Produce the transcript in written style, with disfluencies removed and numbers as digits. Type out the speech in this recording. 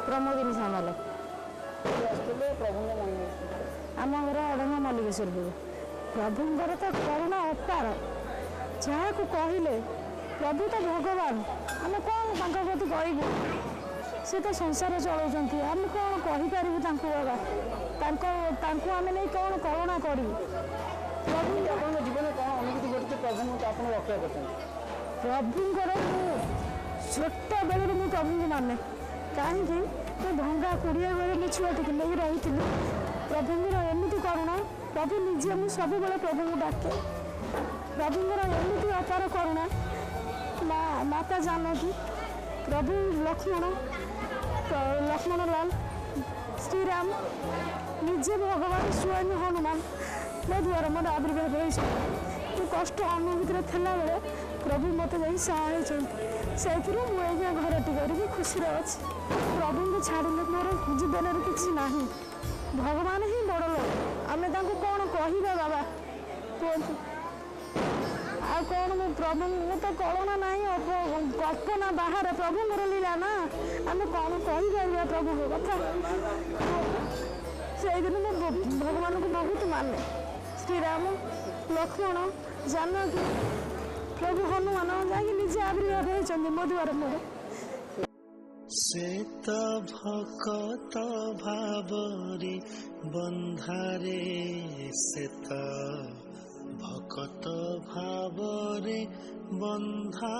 ପ୍ରମୋଦିନୀ ସାମଲ। ଆସିଥିଲେ ପ୍ରଭୁଙ୍କ ମହିମା? ଆମ ଘର ଅଡ଼ଙ୍ଗ ମଲ୍ଲିକେଶ୍ୱରପୁର। ପ୍ରଭୁଙ୍କର ତ କରୁଣା ଅପାର, ଯାହାକୁ କହିଲେ ପ୍ରଭୁ ତ ଭଗବାନ, ଆମେ କ'ଣ ତାଙ୍କ ପ୍ରତି କହିବୁ? ସେ ତ ସଂସାର ଚଳାଉଛନ୍ତି, ଆମେ କ'ଣ କହିପାରିବୁ ତାଙ୍କୁ? ବାବା ତାଙ୍କ ତାଙ୍କୁ ଆମେ ନେଇ କ'ଣ କଳନା କରିବୁ? ପ୍ରଭୁ ଆପଣଙ୍କ ଜୀବନରେ କ'ଣ ଅନୁଭୂତି ଘଟିଛି, ପ୍ରଭୁଙ୍କୁ ଆପଣ ରକ୍ଷା କରିଛନ୍ତି? ପ୍ରଭୁଙ୍କର ମୁଁ ଛୋଟ ବେଳରୁ ମୁଁ ପ୍ରଭୁଙ୍କୁ ମାନେ। କାହିଁକି ମୁଁ ଭଙ୍ଗା କୁଡ଼ିଆ ଘରେ ମୁଁ ଛୁଆଟିକୁ ନେଇ ରହିଥିଲି। ପ୍ରଭୁଙ୍କର ଏମିତି କରୁଣା, ପ୍ରଭୁ ନିଜେ, ମୁଁ ସବୁବେଳେ ପ୍ରଭୁଙ୍କୁ ଡାକେ। ପ୍ରଭୁଙ୍କର ଏମିତି ଅପାର କରୁଣା, ମା ମାତା ଜାନକୀ, ପ୍ରଭୁ ଲକ୍ଷ୍ମଣ, ଲକ୍ଷ୍ମଣଲାଲ, ଶ୍ରୀରାମ ନିଜେ, ଭଗବାନ ସ୍ୱୟଂ ହନୁମାନ ମୋ ଦ୍ୱାରା ମୋର ଆବିର୍ଭାବ ହେଇଛନ୍ତି। ମୁଁ କଷ୍ଟ ଅନୁଭୂତିରେ ଥିଲାବେଳେ ପ୍ରଭୁ ମୋତେ ଯାଇ ସାହା ହେଇଛନ୍ତି। ସେଇଥିରୁ ମୁଁ ଏଇନା ଘରଟି କରିକି ଖୁସିରେ ଅଛି। ପ୍ରଭୁଙ୍କୁ ଛାଡ଼ିଲେ ମୋର ଜୀବନରେ କିଛି ନାହିଁ। ଭଗବାନ ହିଁ ବଡ଼ ଲୋକ, ଆମେ ତାଙ୍କୁ କ'ଣ କହିବା ବାବା କୁହନ୍ତୁ? ଆଉ କ'ଣ ମୁଁ ପ୍ରଭୁ, ମୁଁ ତ କଳନା ନାହିଁ, କଳ୍ପନା ବାହାରେ ପ୍ରଭୁଙ୍କର ଲୀଳା ନା, ଆମେ କ'ଣ କହିପାରିବା ପ୍ରଭୁଙ୍କ କଥା? ସେଇଦିନ ମୁଁ ଭଗବାନଙ୍କୁ ବହୁତ ମାନେ। ଶ୍ରୀରାମ, ଲକ୍ଷ୍ମଣ, ଜାନକୀ, ପ୍ରଭୁ ହନୁମାନ ଯାଇକି ନିଜେ ଆବିର୍ଭାବ ହେଇଛନ୍ତି ମୋ ଦୁଆର ମୋର। ସେ ତ ଭକତ ଭାବରେ ବନ୍ଧାରେ, ସେ ତ ଭକତ ଭାବରେ ବନ୍ଧା।